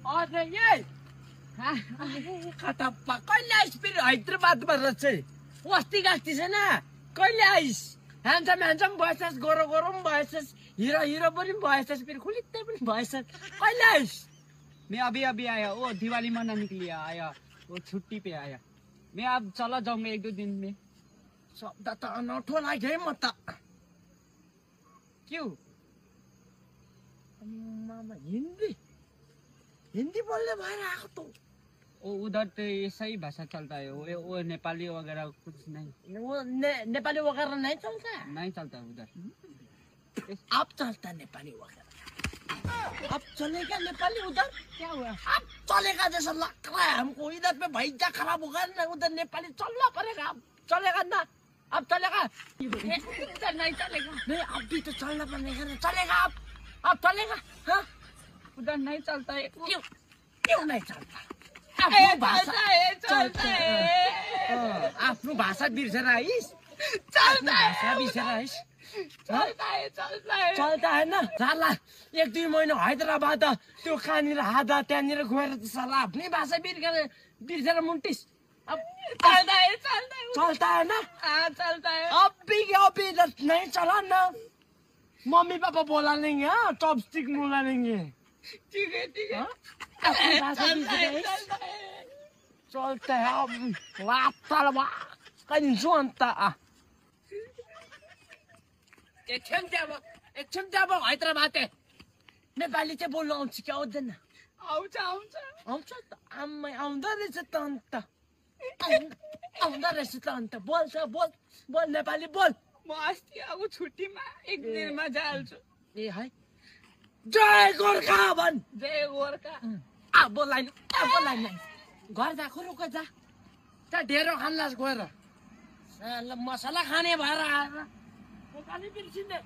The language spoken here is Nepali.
अरे ये खतप्पा कहिले आइस फेरि हैदराबादमा रहेछ अस्ति गास्ती छैन कहिले आइस ह्यान्डसम भएछस् गोरो पनि भएछस् हिरो पनि भएछस् फेरि खुलित्तै पनि भएछस् कहिले आइस मैं अभी आया वो दिवाली मनाने के लिए आया वो छुट्टी पे आया मैं अब चला जाऊंगा 1-2 दिन में शब्द त अनौठो लाग्यो है म त क्यों मामा हिंदी बोलने भएर आएको त वो उधर तो ऐसा ही भाषा चलता है वो नेपाली वगैरह कुछ नहीं वो नेपाली वगैरह नहीं चलता उधर अब चलता नेपाली वगैरह अब चलेगा नेपाली उधर क्या हुआ अब चलेगा जैसा लग रहा है हमको इधर पे भैया खराब होगा ना उधर नेपाली चलना पड़ेगा अब चलेगा ना अब चलेगा उधर नहीं चलेगा नहीं अभी तो चलना पड़ेगा ना चलेगा अब चलेगा हाँ उधर नहीं चलता है क्यों नहीं चलता आफ्नो भाषा बिर्सेर आइस चल्ता है ना साला 1-2 महिना हैदराबाद त्यो कहाँनिर हादा त्यहाँनिर गएर त साला आफ्नै भाषा बिर्सेर मुन्टिस अब चलता है ना चलता है अभी नहीं चला ना मम्मी पापा बोला नहीं है चॉपस्टिक बोला नहीं है ठीक है अपनी भाषा चलता है अब कहिन्छु अन्त एकछिन त्यहाँ हैदराबाद नेपाली चाहिँ बोल्नु आउँछ कि आउँदैन आउँछ त आम्मै आउँदो रहेछ त अन्त बोल नेपाली बोल म अस्ति अब छुट्टीमा 1 दिनमा जाल्छु ए है जय गोर्खा भन् जय गोर्खा बोलाइन घर जा रुक जा त्यहाँ ढेँडो खानलास गएर मसला खाने भएर आएर नेपाली बिर्सिने